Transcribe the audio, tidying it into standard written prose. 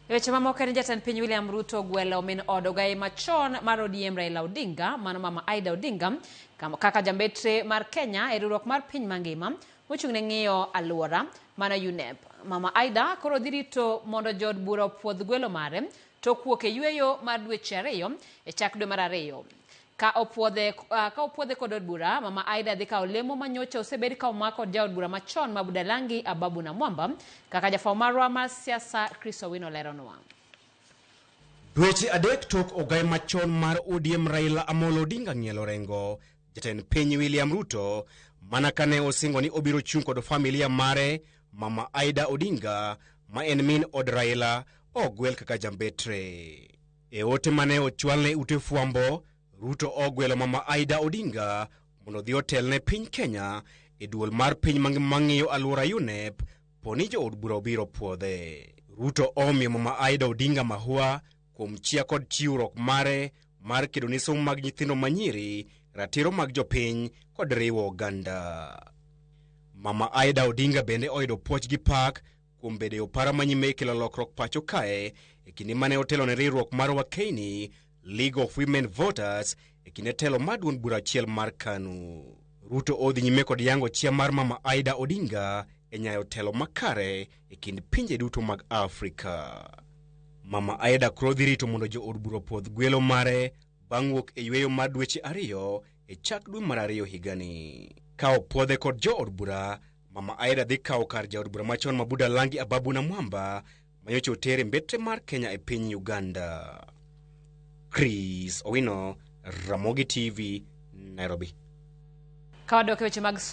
E weche mamoko en jatend piny William Ruto ogwelo min od ogaye machon mar ODM Raila Odinga, mano mama Aida Odinga, kaka jambetre mar Kenya e riwruok mar piny mangima mochung' ne ng'iyo alwora, mano UNEP. Mama Aida koro dhi rito mondo jood bura opuodh gwelo mare tok wuok e yueyo mar dweche 2 e chak dwe mar 2. Ka opuodhe kod od bura, Mama Aida dhi kawo lemo manyocha osebed ka omak kod jaod bura machon ma Budalangi Ababu Namwamba, kaka jafwambo marwa mar siasa Chris Owino leronwa. Dweche 3 tok ogai machon mar ODM Raila Amolo Odinga ng'ielo rengo jatend piny William Ruto mana kane osingo ni obiro chung' kod familia mare, Mama Aida Odinga ma en min od Raila ogwel kaka jambetre. E ote mane ochwalne ute fwambo, Ruto ogwelo Mama Aida Odinga mondo odhi otelne piny Kenya e duol mar piny mangima mang'iyo alwora UNEP poni jood bura obiro puodhe. Ruto omiyo Mama Aida Odinga mahua kuom chia kod chiwruok mare mar kedo ne somo mag nyithindo manyiri, ratiro mag jopiny kod riwo oganda. Mama Aida Odinga bende oyudo puoch gi pak kuom bedo e opara manyime e kelo lokruok pacho kae e kinde mane otelo ne riwruok mar Wakeini League of Women Voters e kinde telo mar duond bura achiel mar KANU. Ruto odhi nyime kod yango chia mar Mama Aida Odinga e nyayo telo makare e kind pinje duto mag Afrika. Mama Aida koro dhi rito mondo jood bura opuodh gwelo mare bang' wuok e yweyo mar dweche 2 e chak dwe mar 2 higani. Ka opuodhe kod jood bura, Mama Aida dhi kawo kar jaod bura machon ma Budalangi Ababu Namwamba manyocha oter e mbetre mar Kenya e piny Uganda. Chris Owino, Ramogi TV, Nairobi. Ka wadok e weche mag